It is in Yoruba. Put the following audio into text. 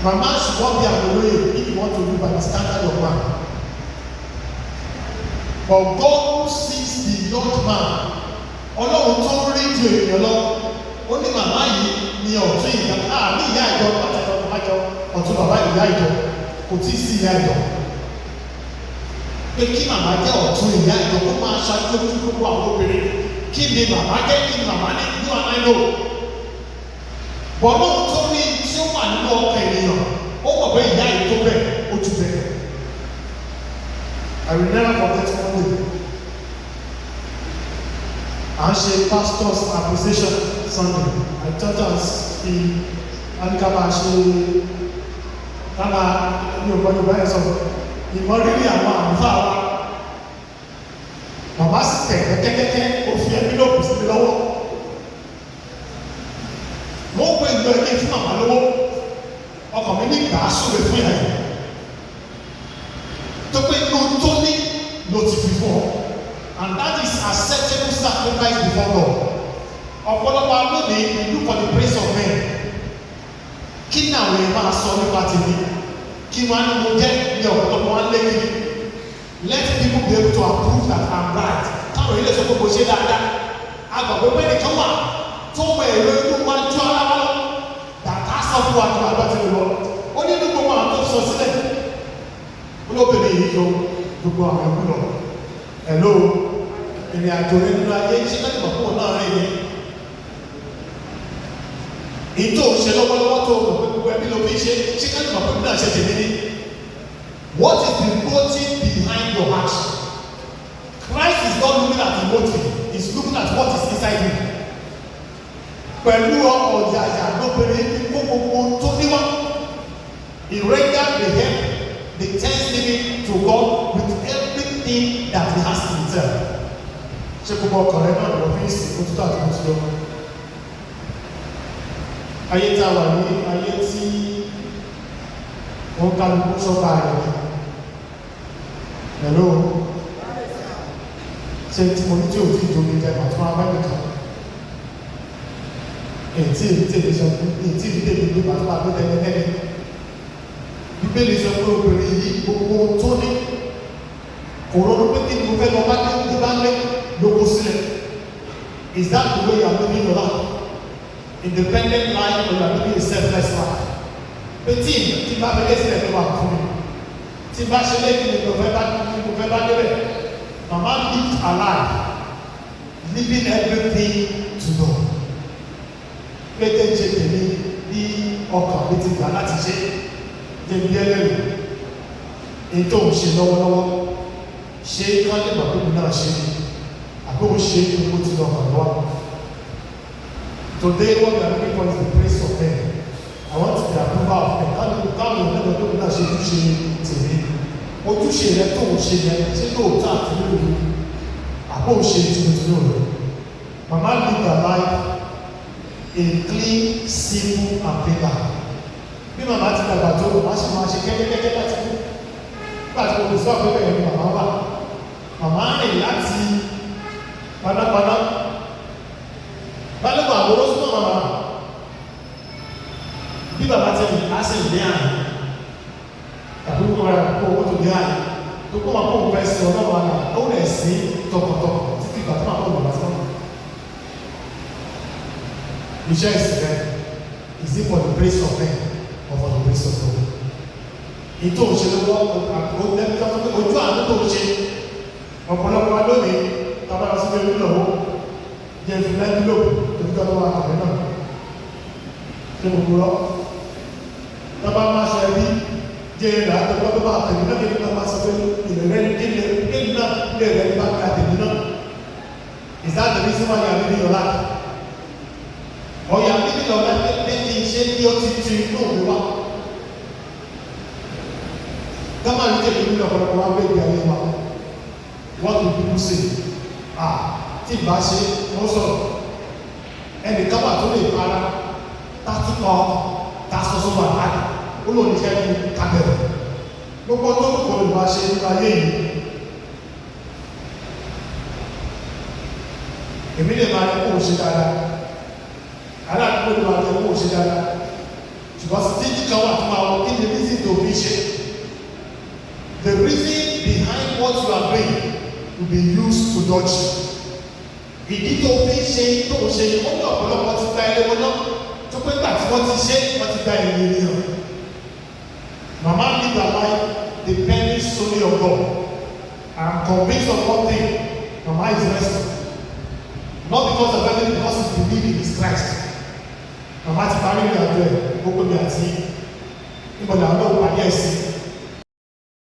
Mama should not be an olóyè if you want to live by the standard of man. But God who sees beyond man, Ọlọ́run tó ń rí ju ènìyàn lọ, ó ní màmá yìí ní ọ̀tún ìyá, àní ìyá ìjọ pàtàkì ọ̀tún ìjọ, ọ̀tún bàbá ìyá ìjọ, kò tí ì sí ìyá ìjọ. Pé kí màmá jẹ́ ọ̀tún ìyá ìjọ, kó máa ṣáájú ojú gbogbo àwọn obìnrin. Kí ni màmá jẹ́? Kí ni màmá ní? You and I know. Ọlọ́run tó rí tí ó wà nínú ọkàn ènìyàn, ó mọ̀ pé ìyá yìí tó bẹ́ẹ̀, ó jù bẹ́ẹ̀. I will never forget one day. À ń ṣe pastors appreciation Sunday. I taught us fi a ní ká máa ṣe, ká máa ní ògbọ́n Yorùbá yẹn sọ ìmọ̀rírì àwọn àlùfáà wa. Màmá sì tẹ̀ kẹ́kẹ́kẹ́, ó fi envelope sí mi lọ́wọ́. Mo ń pè ìlú ẹgbẹ́ fún màmá lọ́wọ́. Ọkàn mi ní gbà á súre fún ìyá yìí. Tó pé inú tó ní ló ti fi fún ọ. And that is acceptable sacrifice before God. Ọ̀pọ̀lọpọ̀ lónìí, we look for the praise of men. Kí ni àwọn èèyàn máa sọ nípa tèmi? Kí wọ́n á ní mo jẹ́ ní ọ̀pọ̀lọpọ̀ wọn lé kiri. Let people be able to approve that I'm right. Káwọn ilé sọ pé mo ṣe dáadáa. Agbàgbọ́ pé nìkan wà tó mọ èrò inú wa ju ara wa lọ. Dàtà sọ fún wa ju àgbà tí mo lọ. Ó ní inú gbogbo àwọn tó sọ sílẹ̀. Olóbìnrin yìí yọ gbogbo àwọn ẹkú lọ. Hello, ìrìn àjò rẹ nínú ayé, ṣé ká lè mọ̀ fún òun náà rìn ní? Ìtò ṣe lọ́wọ́lọ́wọ́ tó mọ̀ pé gbogbo ẹbí ló fi ṣe, ṣé ká lè mọ̀ pé náà ṣe tèmi ní? What is the motive behind your action? Christ is not looking at the motive, he's looking at what is inside you. Pẹ̀lú ọ̀yàyà lóbìnrin ní kó gbogbo tó níwá. He rendered the help, the thanksgiving to God with everything that he has in himself. Ṣé gbogbo ọkàn rẹ náà lọ fi ń sìn òtútù àti òtútù lọ? Ayé tí a wà ní, ayé tí wọ́n kálukú sọ́ba rẹ̀ ni. Hello, ṣé tí mo ní tí ò tí ì tóbi jẹ màá tún máa bá nìkan? Èyí tí èyí tèmi sọ, èyí tí èyí tèmi gbé, màá tún máa gbé tẹ́lẹ̀tẹ́lẹ̀. Bíbélì sọ pé obìnrin yìí, gbogbo ohun tó ní, kò ronú pé kí ni mo fẹ́ lọ bá dé ní bá lé ló kó sílẹ̀. Is that the way you are living your life? Independent life, or you are living a selfless life? Pé tí bá fẹ́ lé sílẹ̀ tó wà fún mi, tí bá ṣe lé, kí ni mo fẹ́ bá débẹ̀? Mama lived her life leaving everything to God. Pété ṣe tèmi bí ọkàn mi ti gbà láti ṣe jẹbi ẹlẹ́rìí. Èyí tó ń ṣe lọ́wọ́lọ́wọ́, ṣé kán lè mọ̀ pé mi náà ṣe ni, àbí òun ṣe é gbogbo ti lọ kàn lọ́wọ́? Today, what we are looking for is the praise of men. I want the approval of men. Káwọn èèyàn náà tó náà ṣe ojúṣe tèmi. Ojúṣe rẹ tó ń ṣe yẹn, ṣé lóòótọ́ àti lóòótọ́, àbó ń ṣe tinútinú rẹ? Mama lived her life a clean, simple and plain life. Bí màmá ti dàgbà tó, màmá sì máa ṣe kẹ́kẹ́kẹ́kẹ́ láti kú. Nígbà tí mo fi sọ pé bẹ́ẹ̀ ni màmá wà, màmá rìn láti panápaná balùwẹ̀ àwòrán súnmọ́ màmá. Bí bàbá ti rìn á sì ní àyè tàbí kó ra kó owó tó ní àyè tó kó máa kó òun fẹ́ sí ọlọ́run àná, ó lẹ̀ sí tọkàntọkàn títí ìgbà tó máa kó bàbá sọ́nà. Iṣẹ́ ìsìn rẹ, is it for the praise of men or for the praise of God? Ètò òṣèlú ojú àánú tó ń ṣe ọ̀pọ̀lọpọ̀ lónìí, tábàlá síbi olúlọ́wọ́ jẹ́ ìfúnná envelope tó ní kọ́ wà kàwé náà, ṣé gbogbo rọ tábà máa ṣe ẹbí jẹ́ ìrà tó tó bá tẹ̀mí náà, kí ni náà máa sọ pé ilẹ̀ rẹ kí ni kí ni náà lè rẹ ní bá ká tẹ̀mí náà? Is that the reason why you are living your life? Or you are living your life pé kí n ṣe bí ó ti tu inú mi wá? Gámà ní tèmi nínú ọ̀pọ̀lọpọ̀ wa gbé ìgbé ayé wa. What do people say? Ah, tí ìbá ṣe wọ́n sọ̀rọ̀, ẹnìkan wà tó lè para tátúkọ̀ ọkọ̀ tá a sọ sọ́wọ́ àdáyé, ó lòun ní kẹ́kẹ́ kábẹ̀rẹ̀ gbogbo tó kù kò lè wá ṣe nínú ayé yìí. Èmi lè máa ní kó o ṣe dáadáa, aládùúgbò lè máa ní kó o ṣe dáadáa, Ṣùgbọ́n jíjí kan wà tó máa wọ kí ni reason tó fi ṣe. The reason behind what you are doing will be used to judge you. Ìdí tó fi ṣe tó ń ṣe, ó ní ọ̀pọ̀lọpọ̀ ti gba ilé wọn náà tó pé gbà tí wọ́n ti ṣe, wọ́n ti gba ìrìn ènìyàn. Mama live her life depending solely on God. I am convinced of one thing: Mama is resting. Not because of anything, because he believe in his Christ. Mama ti parí ìrìn àjò ẹ̀, ó pè mí àti níbo làwọn náà pàdé ẹ̀ sí.